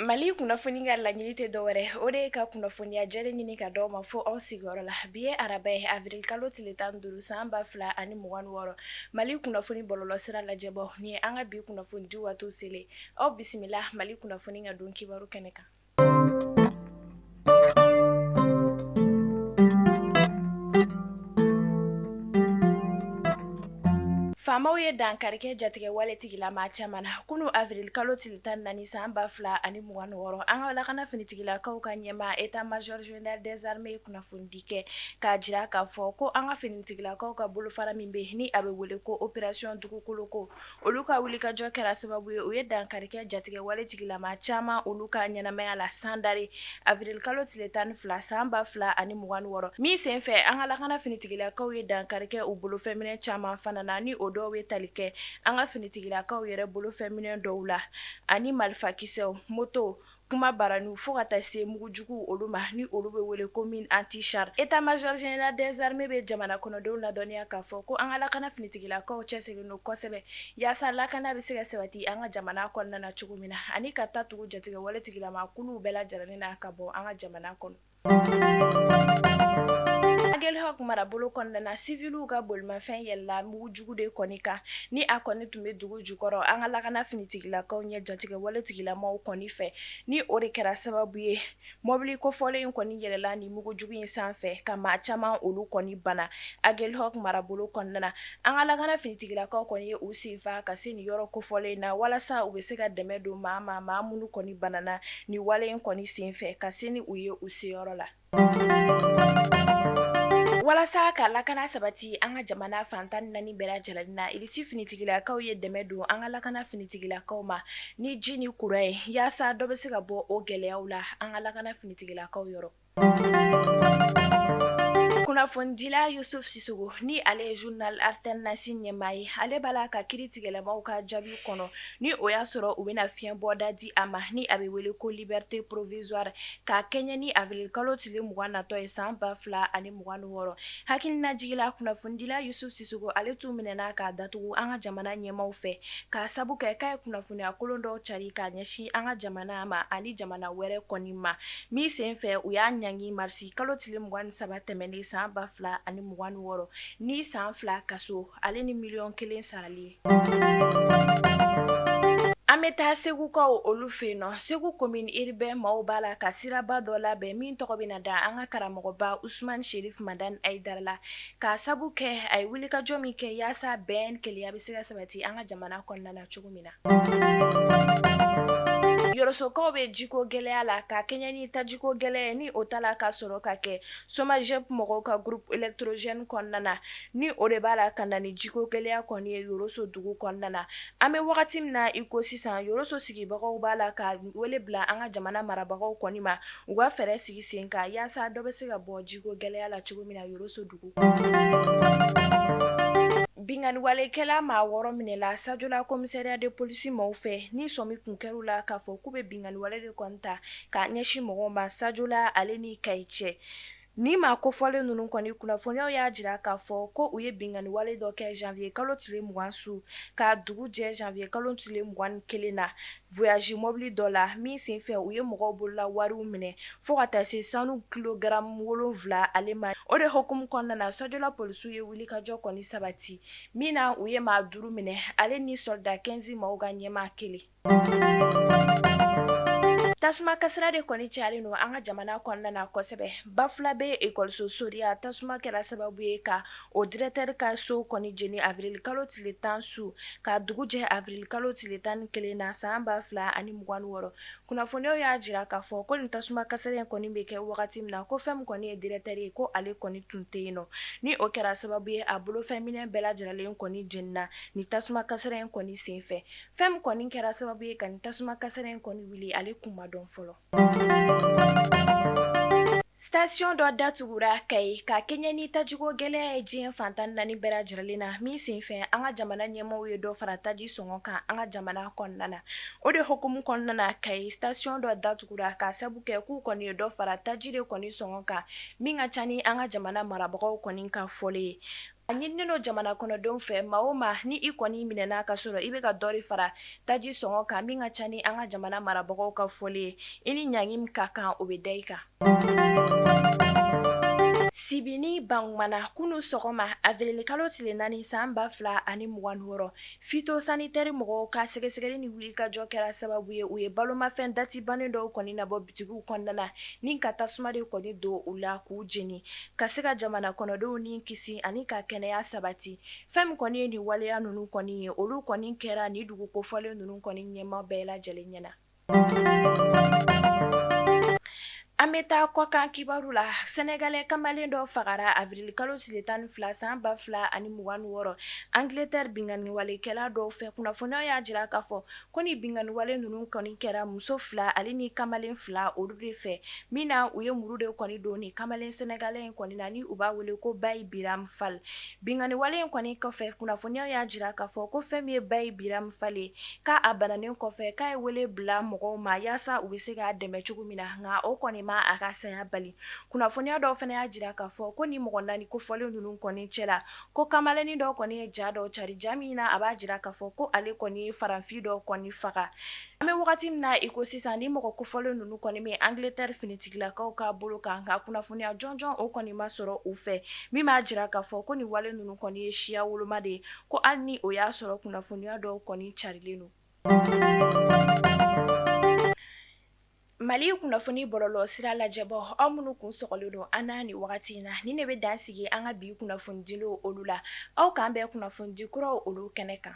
Mali kunnafoni ka laɲini tɛ dɔwɛrɛ, o de ye ka kunnafoniya jɛlen ɲini ka d'aw ma fo aw sigiyɔrɔ la. Bi ye araba ye, avril kalo tile 15 san 2026. Mali kunnafoni bɔlɔlɔsira lajɛbɔ, nin ye an ka bi kunnafoni di waati selen. Aw bisimila Mali kunnafoni ka don kibaru kɛnɛ kan. Faamaw ye dankari kɛ jatigɛwale tigilamaa caman na kunun avril kalo tile 14 san 2026. An ka lakana finitigilakaw ka ɲɛmaa état major général des armées ye kunnafonidi kɛ k'a jira k'a fɔ ko an ka finitigilakaw ka bolofara min bɛ ni a bɛ wele ko opération dugukoloko, olu ka wulikajɔ kɛra sababu ye u ye dankari kɛ jatigɛwale tigilamaa caman olu ka ɲɛnamaya la Sandare avril kalo tile 12 san 2026 min senfɛ an ka lakana finitigilakaw ye dankari kɛ u bolofɛnminɛ caman fana na, ni o dɔw bɛ tali kɛ an ka finitigilakaw yɛrɛ bolofɛnminɛ dɔw la ani marifakisɛw, moto, kuma baraniw fo ka taa se mugujuguw olu ma ni olu bɛ wele ko mine anti-char. État major général des armées bɛ jamana kɔnɔdenw ladɔnniya k'a fɔ ko an ka lakana finitigilakaw cɛsirilen don kosɛbɛ yaasa lakana bɛ se ka sabati an ka jamana kɔnɔna na cogo min na, ani ka taa tugu jatigɛwale tigilamaa kuluw bɛɛ lajɛlen na ka bɔ an ka jamana kɔnɔ. Aguelhok marabolo kɔnɔna na, siviliw ka bolimafɛn yɛlɛla mugujugu de kɔni kan ni a kɔni tun bɛ dugu jukɔrɔ an ka lakana finitigilakaw ɲɛ jatigɛwale tigilamaw kɔni fɛ, ni o de kɛra sababu ye mɔbili kofɔlen in kɔni yɛlɛla ni mugujugu in sanfɛ ka maa caman olu kɔni bana Aguelhok marabolo kɔnɔna na. An ka lakana finitigilakaw kɔni ye u senfa ka se nin yɔrɔ kofɔlen in na walasa u bɛ se ka dɛmɛ don maa ma, maa minnu kɔni banana ni wale in kɔni senfɛ ka se ni u ye u seyɔrɔ la. Walasa ka lakana sabati an ka jamana fan 14 bɛɛ lajɛlen na, Irisi finitigilakaw ye dɛmɛ don an ka lakana finitigilakaw ma ni ji ni kuran ye yaasa dɔ bɛ se ka bɔ o gɛlɛyaw la an ka lakana finitigilakaw yɔrɔ. Kunnafonidila Yusuf Sisoko ni ale ye journal Alternance ɲɛmaa ye, ale b'a la ka kiritigɛlamaw ka jaabi kɔnɔ ni o y'a sɔrɔ u bɛna fiɲɛbɔda di a ma ni a bɛ wele ko liberté provisoire ka kɛɲɛ ni avril kalo tile 20 natɔ ye san 2026. Hakilinajigin la, kunnafonidila Yusuf Sisoko ale tun minɛna k'a datugu an ka jamana ɲɛmaaw fɛ k'a sabu kɛ k'a ye kunnafoniya kolon dɔw cari k'a ɲɛsin an ka jamana ma ani jamana wɛrɛ kɔni ma, min senfɛ u y'a ɲangi marisi kalo tile 23 tɛmɛnen san 2026 ni san 2 kaso ale ni miliyɔn 1 sarali ye. An bɛ taa Segukaw olu fɛ yen nɔ. Segu commune urbaine maaw b'a la ka siraba dɔ labɛn min tɔgɔ bɛna da an ka karamɔgɔba Usumani Serif Madani Hayidara la, k'a sabu kɛ a ye wulikajɔ min kɛ yaasa bɛn kelenya bɛ se ka sabati an ka jamana kɔnɔna na cogo min na. Yɔrɔsokaw bɛ jiko gɛlɛya la ka kɛɲɛ ni tajiko gɛlɛya ni o ta la ka sɔrɔ ka kɛ SOMAGEP mɔgɔw ka groupe électrogène kɔnɔna na, ni o de b'a la ka na ni jiko gɛlɛya kɔni ye Yɔrɔso dugu kɔnɔna na. An bɛ wagati min na i ko sisan, Yɔrɔso sigibagaw b'a la ka wele bila an ka jamana marabagaw kɔni ma, u ka fɛɛrɛ sigi sen kan yaasa dɔ bɛ se ka bɔ jiko gɛlɛya la cogo min na Yɔrɔso dugu. Binkanniwalekɛla maa 6 minɛla Sajola commissariat de police maaw fɛ ni sɔmi kun kɛr'u la k'a fɔ k'u bɛ binkanniwale de kɔni ta k'a ɲɛsin mɔgɔw ma Sajola ale ni Kayi cɛ. Ni maa kofɔlen ninnu kɔni kunnafoniyaw y'a jira k'a fɔ ko u ye binkanniwale dɔ kɛ janvier kalo tile 20 su ka dugu jɛ janvier kalo tile 21 na voyage mobili dɔ la min senfɛ u ye mɔgɔw bolola wariw minɛ fo ka taa se sanu kilogramme 7 ale ma. O de hukumu kɔnɔna na, Sajola polisiw ye wulikajɔ kɔni sabati min na u ye maa 5 minɛ ale ni soldat 15 maaw ka ɲɛmaa kelen. Tasuma kasara de kɔni cayalen don an ka jamana kɔnɔna na kosɛbɛ. Bafulabe ekɔliso Soriya tasuma kɛra sababu ye ka o directeur ka so kɔni jeni avril kalo tile 10 su ka dugu jɛ avril kalo tile 11 na san 2026. Kunnafoniyaw y'a jira k'a fɔ ko nin tasuma kasara in kɔni bɛ kɛ wagati min na, ko fɛn min kɔni ye directeur ye, ko ale kɔni tun tɛ yen nɔ, ni o kɛra sababu ye a bolofɛn minɛ bɛɛ lajɛlen kɔni jenina nin tasuma kasara in kɔni senfɛ. Fɛn min kɔni kɛra sababu ye ka nin tasuma kasara in kɔni wuli, ale kun ma dɔn fɔlɔ. Station dɔ datugura Kayi ka kɛɲɛ ni tajiko gɛlɛya ye diɲɛ fan 14 bɛɛ lajɛlen na, min senfɛ an ka jamana ɲɛmaaw ye dɔ fara taji sɔngɔ kan an ka jamana kɔnɔna na. O de hukumu kɔnɔna na, Kayi station dɔ datugura k'a sabu kɛ k'u kɔni ye dɔ fara taji de kɔni sɔngɔ kan min ka ca ni an ka jamana marabagaw kɔni ka fɔlen ye. A ɲininen don jamana kɔnɔdenw fɛ, maa o maa ni i kɔni minɛna ka sɔrɔ i bɛ ka dɔ de fara taji sɔngɔ kan min ka ca ni an ka jamana marabagaw ka fɔli ye, i ni ɲangi min ka kan o bɛ da i kan. Sibini Bankumana kunun sɔgɔma avril kalo tile 4 san 2026, phytosanitaire mɔgɔw ka sɛgɛsɛgɛli ni wulikajɔ kɛra sababu ye, u ye balomafɛn dati bannen dɔw kɔni nabɔ bitigiw kɔnɔna na ni ka tasuma de kɔni don u la k'u jeni, ka se ka jamana kɔnɔdenw ni kisi ani ka kɛnɛya sabati. Fɛn min kɔni ye nin waleya ninnu kɔni ye, olu kɔni kɛra ni dugu kofɔlen ninnu kɔni ɲɛmaa bɛɛ lajɛlen ɲɛna. An bɛ taa kɔkan kibaru la. Sénégalais kamalen dɔ fagara avril kalo tile 12 san 2026 Angleterre binkanniwalekɛla dɔw fɛ. Kunnafoniyaw y'a jira k'a fɔ ko ni binkanniwale ninnu kɔni kɛra muso 2 ale ni kamalen 2 olu de fɛ, min na u ye muru de kɔni don ni kamalen sénégalais in kɔni na, ni u b'a wele ko Baye Biram Fall. Binkanniwale in kɔni kɔfɛ, kunnafoniyaw y'a jira k'a fɔ ko fɛn min ye Baye Biram Fall ye, k'a bananen kɔfɛ k'a ye wele bila mɔgɔw ma yaasa u bɛ se k'a dɛmɛ cogo min na, nka o kɔni ma a ka saya bali. Kunnafoniya dɔw fana y'a jira k'a fɔ ko ni mɔgɔ 4 kofɔlen ninnu kɔni cɛ la, ko kamalennin dɔ kɔni ye ja dɔ cari, ja min na a b'a jira k'a fɔ ko ale kɔni ye farafin dɔ kɔni faga. An bɛ wagati min na i ko sisan, ni mɔgɔ kofɔlen ninnu kɔni bɛ Angleterre finitigilakaw ka bolo kan, nka kunnafoniya jɔnjɔn o kɔni ma sɔrɔ u fɛ min b'a jira k'a fɔ ko nin wale ninnu kɔni ye siya woloma de ye, ko hali ni o y'a sɔrɔ kunnafoniya dɔw kɔni carilen don. Mali kunnafoni bɔlɔlɔ sira lajɛbɔ, aw minnu kun sɔgɔlen don an na nin wagati in na, nin de bɛ dan sigi an ka bi kunnafonidilenw olu la. Aw k'an bɛn kunnafonidi kuraw olu kɛnɛ kan.